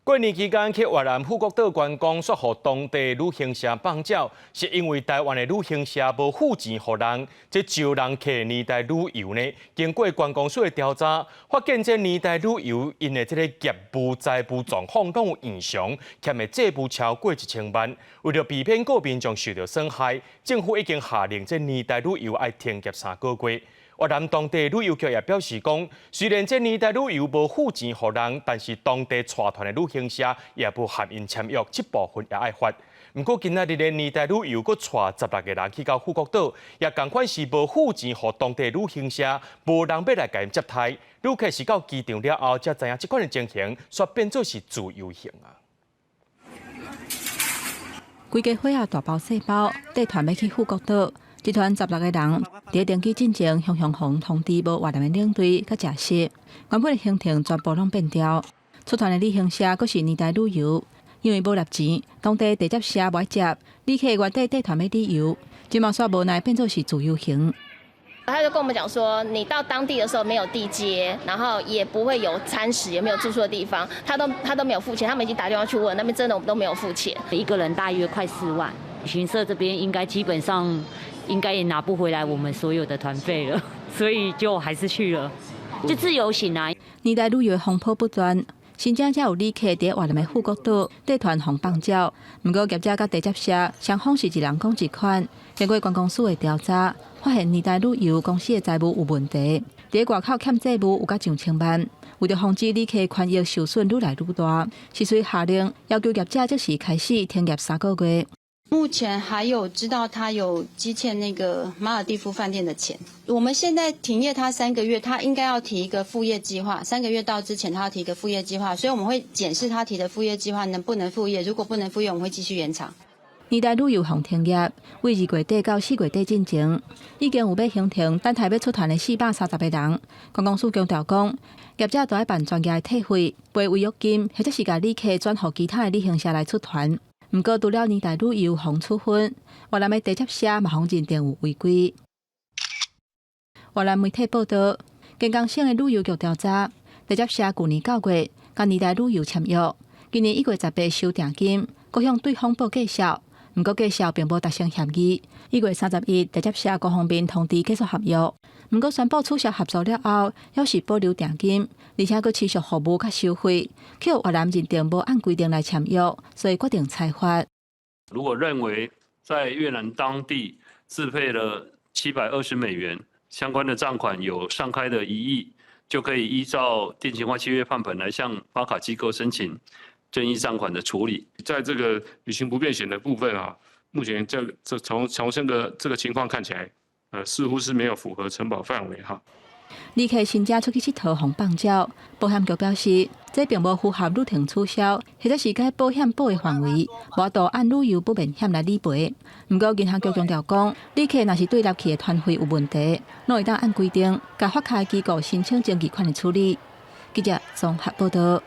過年期間去越南富國島觀光，煞予當地旅行社放鳥，是因為台灣的旅行社無付錢予人，這招人客年代旅遊呢？經過觀光署的調查，發現這年代旅遊𪜶的這个業務財務狀況攏有異常，欠的債務超過1000萬。為著避免閣民眾受著損害，政府已經下令這年代旅遊愛停業3個月。越南當地旅遊局也表示講，雖然這年代旅遊無付錢予人，但是當地帶團的旅行社也無和𪜶簽約，這部分也愛罰。毋過今仔日的年代旅遊閣帶16個人去到富國島，也仝款是無付錢予當地旅行社，無人欲來共𪜶接待。旅客是到機場了後，才知影這款的情形，煞變做是自由行啊。規家伙仔大包細包，帶團欲去富國島。這團16個人，佇登機進前，雄雄予通知無越南的領隊佮食食，原本的行程全部攏變掉。出團的旅行社閣是年代旅遊，因為無納錢，當地地接社無愛接，旅客原底帶團欲旅遊，這馬煞無奈變做是自由行。他就跟我們講說，你到當地的時候沒有地接，然後也不會有餐食，也沒有住宿的地方，他都沒有付錢。他們已經打電話去問，那邊真的我們都沒有付錢。一個人大約快4萬，旅行社這邊應該基本上應該也拿不回來我們所有的團費了，所以就還是去了，就自由行啊。年代旅遊風波不斷，新增才有旅客佇越南的富國島帶團予放鳥，毋過業者佮地接社雙方是一人講一款。經過觀光署的調查，發現年代旅遊公司的財務有問題，佇外口欠債務有甲上千萬。為著防止旅客權益受損愈來愈大，是遂下令要求業者即時開始停業3個月。目前還有知道他有積欠那個馬爾地夫飯店的錢。我們現在停業他三個月，他應該要提一個復業計劃。三個月到之前，他要提一個復業計劃，所以我們會檢視他提的復業計劃能不能復業。如果不能復業，我們會繼續延長。年代旅遊予停業，為2月底到4月底進前，已經有欲行程等待欲出團的430個人。觀光署強調講，業者都愛辦專業的退費、賠違約金，或者是共旅客轉予其他的旅行社來出團。毋過，除了年代旅遊予處分，越南的地接社嘛予認定有違規。越南媒體報道，健江省的旅遊局調查，地接社舊年9月佮年代旅遊簽約，今年1月18收訂金，閣向對方報價數。毋過價數並無達成協議。1月31，地接社各方面通知結束合約。毋過宣布取消合作了後，猶是保留訂金，而且閣持續服務佮收費，予越南認定無按規定來簽約，所以決定裁罰。如果認為在越南當地自費了720美元，相關的賬款有上開的疑義，就可以依照定型化契約範本來向發卡機構申請爭議賬款的處理。在這個旅行不便險的部分啊，目前這從這個情況看起來，似乎是沒有符合承保範圍哈。旅客新正出去𨑨迌予放鳥，保險局表示，這並無符合旅程取消，或者是該保險保的範圍，無法度按旅遊不便險來理賠。毋過銀行局強調講，旅客若是對納去的團費有問題，攏會當按規定，共發卡機構申請爭議款的處理。記者綜合報道。